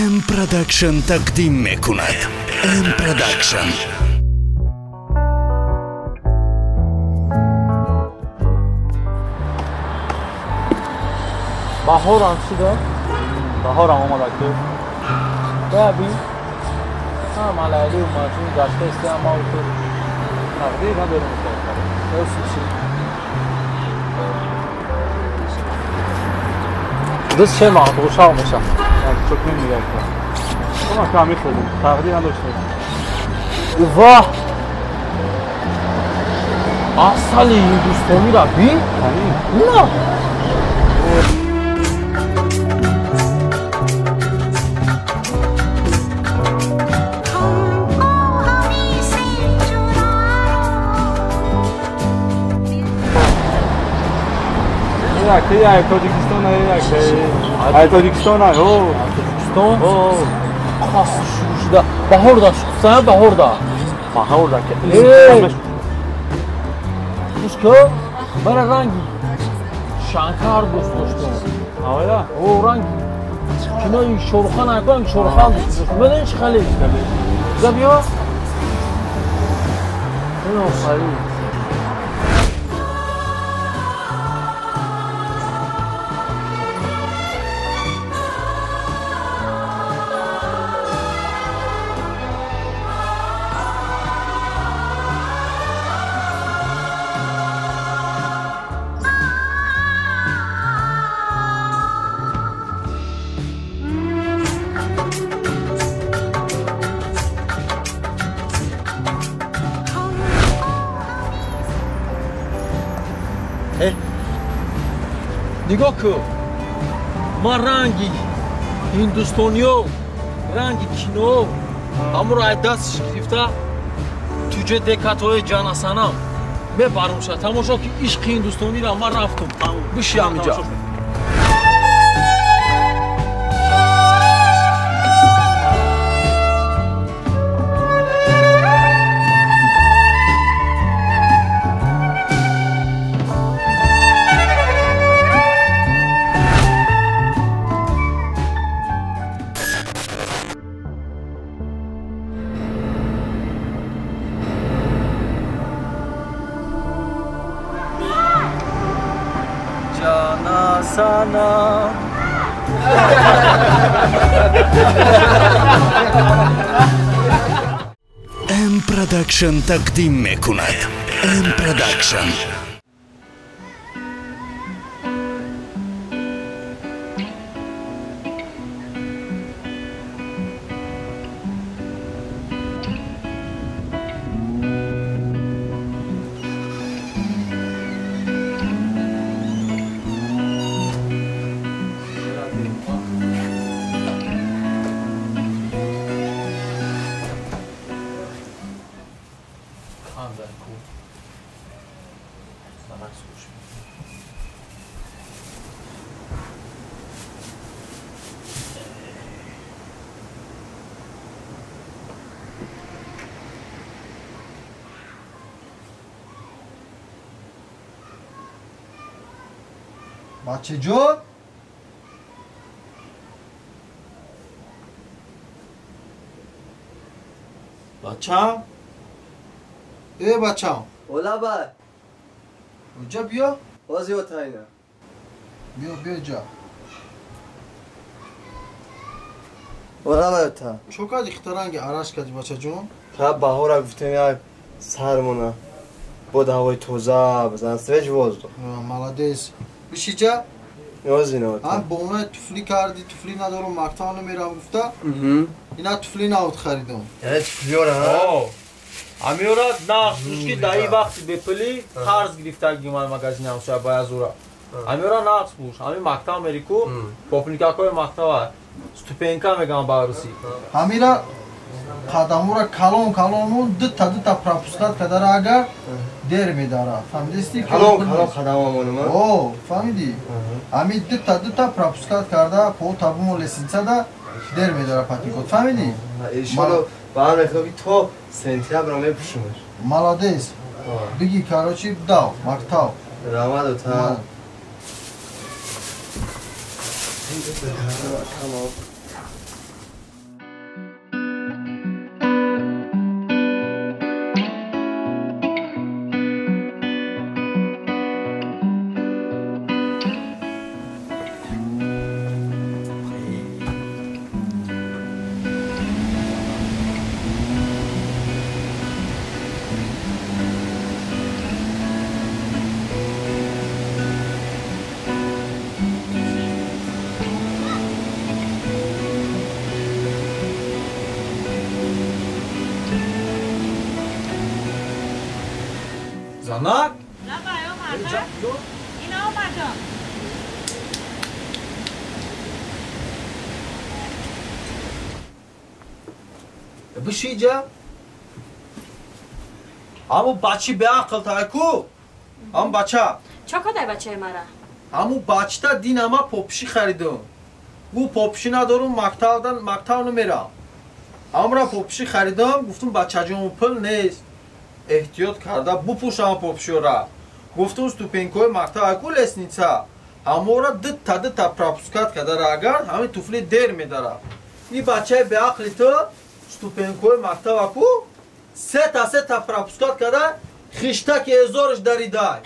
М Продакшн тақдим мекунад. М Продакшн. Баҳорам шуда? Баҳорам омада ку. Бабин. Ҳама Лайлию Маҷнун гашта истиам ма ту. Тақдир надорем. Дӯст че мағдушав меша? Чок намегӯяд. Ма кам мехӯрдем. Тақдир надоштем. Ваҳ! Асали ҳиндустонира бин? На! Ай Тоҷикистон, ай Тоҷикистон, ай Тоҷикистон. Қас шуда. Баҳорда шуқсан, баҳорда. Баҳорда ки. Гӯш ку, мара ранги Шанкар дӯст доштам. Авала? О, ранги кинои Шорухан ай ку, Шорухан дӯст доштам. Медонӣ чӣ хеле? Биё биё. Ино хари. Нигоҳ кун, ман ранги ҳиндустониё, ранги кино ҳамуро ай дастш гирифта туҷе декатои ҷанасанам мебарумша. Тамошо ки ишқи ҳиндустонира ман рафтум. Бишиям инҷа. Sana. М Продакшн тақдим мекунад. М Продакшн. Бачаҷон, бачам, э бачам. Ола бай. Оҷа биё. Ози отайна. Биё, биё ҷа. Ола бай ота. Чо кади хитаранги араш кади бачаҷон? Та баҳора гуфтем як сармона. Бод ҳавои тоза, базан свеж воздух. Молодец. Бишиҷа? Ҳам бона туфли карди, туфли надорам, мактаб намерам гуфта. Ина туфли навд харидам. Яъне туфлиёра, ҳа? Амиёра нақш пӯш ки дар ин вақти бепулӣ қарз гирифтаги ман магазини ҳамсоя Баязура. Амиёра нақш пӯш, ҳамин мактаб мери ку, попникакҳои мактаба, ступенька мегӯям ба русӣ. Ҳамира қадамура калон калонмон дута дута пропускат кадара агар дер медара. Фаҳмидисти? Калон калон қадамамонум. О, фаҳмидӣ? Ҳами дута дута пропускат карда по табумо лесинсада дер медара патикот. Фаҳмидӣ? Иншолло ба ҳам мехоҳам ки то сентябр мепӯшимаш. Молодец. Биги короче дав, мактаб. Раҳмат ота. Занак? Лабай омада. Ина омадам. Бишиҷа. Аму бачи беақл тайку. Ам бача. Чо кадай бачаи мара? Аму бачта динама попши харидум. Гу попши надорум, мактабдан мактаб намерам. Амра попши харидам, гуфтум бачаҷон пул нест. Эҳтиёт карда бупӯшам попшиёра. Гуфтум ступенькои мактаб айку лестница. Амора дитта пропускат кардара агар ҳамин туфли дер медара. И бачаи беақли ту ступенькои мактаб аку сета пропускат карда хиштаки эзориш даридай.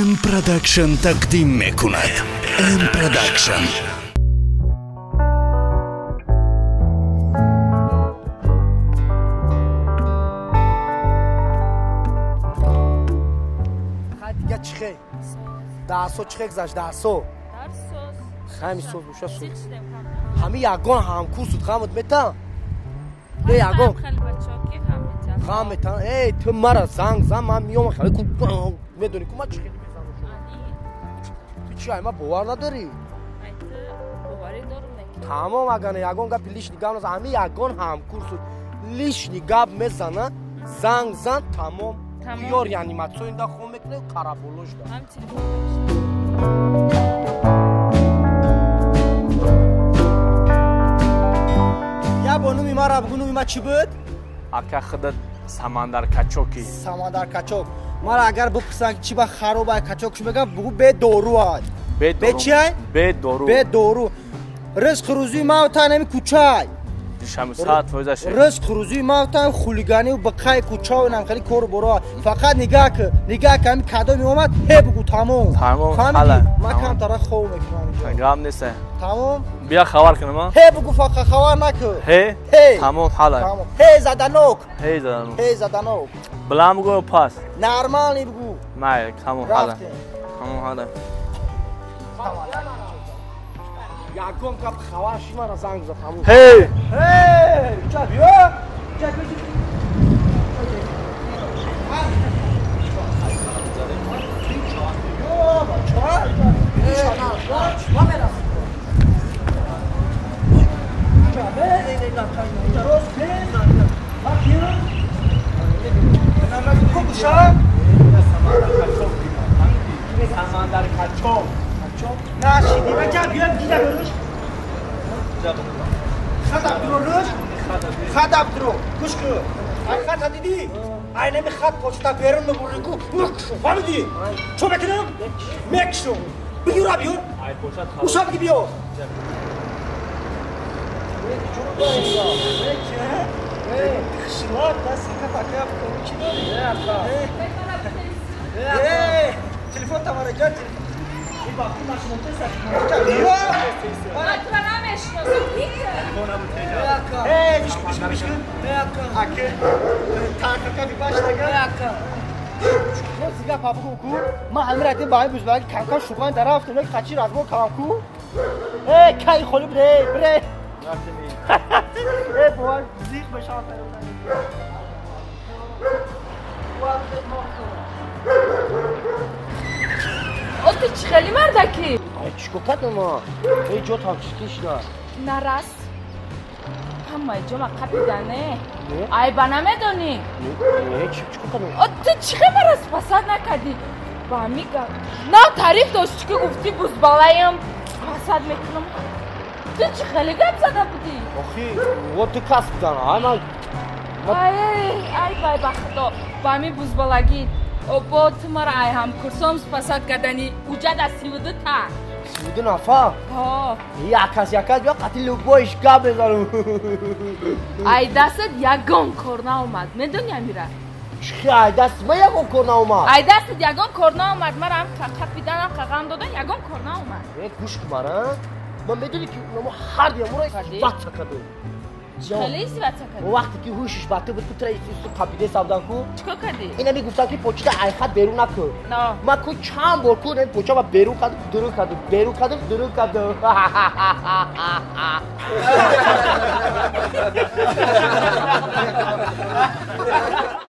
М Продакшн тақдим мекунад. М Продакшн. Дига чихе? Дарсо чихе гузашт? Дарсо? Ҳами соз боша соз. Ҳами ягон ҳамкурсут ғамат метан? Не ягон. Ғам метан. Эй, ту мара занг зан, ман миём хеле ку медонӣ ку ман чӣ хеле мезанам шумо. Ту чӣ ай ман бовар надорӣ? Ай ту боварӣ дорум не. Тамом агар ягон гапи лишний гап назан, ҳами ягон ҳамкурсут лишний гап мезана, занг зан, тамом. Ё реаниматсионда хом мекунӣ, караболошда. Ҳам телефон. Я бо номи мара бугу, номи ма чӣ буд? Ака худат Самандар Качоки. Самандар Качок. Мара агар бипурсанд чӣ ба харобай качок мегам, бугу бе дору ай. Бе чӣ ай? Бе дору. Бе дору. Ризқ рӯзии мавтан ами кӯчай. Ризқ рӯзии мавтан хулиганиву биқай кӯчаву инам хеле кору боро. Фақат нигаҳ ки, нигаҳ ки ами кадоми омад, ҳе бугу тамом. Тамом. Фаҳмидӣ? Ман камтара хов мекунам инҷо. Гап нест. Тамом? Бия хабар кунам, а? Ҳе бугу фақат хабар накун. Ҳе? Ҳе. Тамом, ҳала. Тамом. Ҳе заданок. Ҳе заданок. Ҳе заданок. Баланд бугу ё пас? Нормални бугу. Майли, тамом, ҳала. Тамом, ҳала. Ягон гап хабар ши мара занг зад тамом. Ҳей! Ҳей! Ча биё? Ча биё? Самандар Качок. Нашиди, бача биё дида беруш. Хат абдуро руш. Хат абдуро. Гӯш кун. Ай хата дидӣ? Ай нами хат почта берун мебурӣ ку. Мекшум, фаҳмидӣ? Чо мекунам? Мекшум. Бигир биёр. Уша биги биё. Телефон тамара ҷа телефон. Ман ҳамин ратим ба ҳамин бузбаги камкам шуған дарафтам, як қачи разбор кавам ку. Э, кай холи бре, бре. Э, бовар зиқ бешавам. О, ту чӣ хеле мардаки? Ай, чӣ кор кардам ма? Эй, ҷо там чӣ кишда? Нарас. Ҳамаи ҷома қапидане. Ай, ба намедонӣ? Не, чӣ кор кардам? О, ту чӣ хел мара спасад накардӣ? Ба мига. На тариф дошт, ки гуфтӣ бузбалаям пасад мекунам. Ту чӣ хеле гап зада будӣ? Охи, во ту кас будан, ай ман. Ай, ай, вай ба худо, ба ми бузбалагӣ. Бо ту мара ай ҳамкурсом спасад кардани уҷад аз 32 та. 32 нафар? Ҳо. Якас якас биё қатъи любоиш гап мезанам. Ай дастат ягон кор наомад, медонӣ амира? Чӣ ай даст ма ягон кор наомад? Ай дастат ягон кор наомад, мара ҳам қапидан ҳам қағам додан ягон кор наомад. Э, гӯш кун мара. Ман медонӣ ки унамо ҳар дуямонро ватса кардем. Хеле издеваться кардӣ. Вақте ки ҳушиш ба ту буд, ку тра исту қапиде савдан ку. Чикор кардӣ? Ина мегуфтам ки почта айхат берун накун. Ман ку чанд бор ку поча ба берун кардам, дурун кардам, берун кардам, дурун кардам.